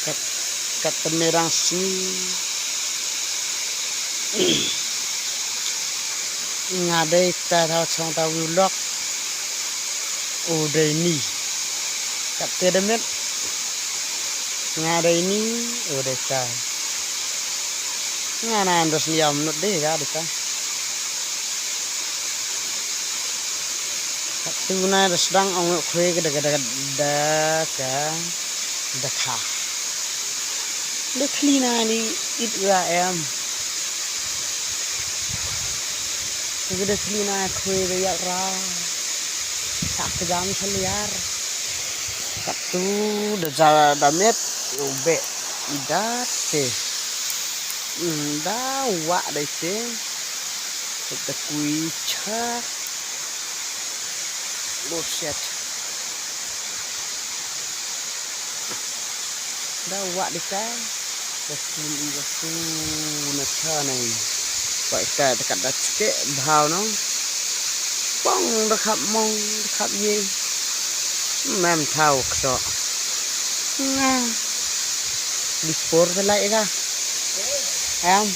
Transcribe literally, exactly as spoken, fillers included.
Kat, kat te me dang sngi. Nga dei ta thaw chong ta vlog. U dei ni. Kat te de met. Nga dei ni. U dei ta. Nga na dos liam nut dei ga dei ta. Kat tu na da sdang ong khwe ka da ka da ka da ka da kha. Da khli na ni it ra em. Ka da khli na khwe da yak ra. Ka ka jam chaliar. Kat tu da ja da met u be i da te. Mm, da wa dei te. Da kui cha. Lo shet. Da wa dei ta. Da kum i da ku na cha nei. Wa ita da kat da chke bhau no. Pong da khap mong da khap ye. Mem thau kso. Nga. Di por da lai ga. Em.